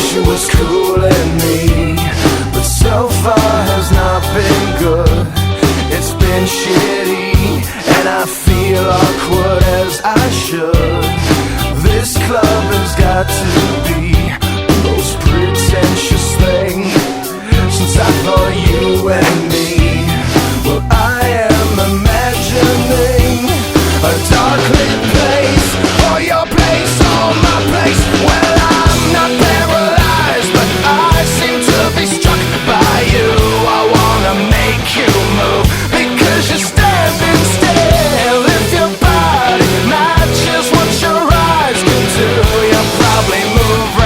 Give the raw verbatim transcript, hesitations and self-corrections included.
She was cooling me, but so far has not been good. It's been shitty, and I feel awkward as I should. This club has got to be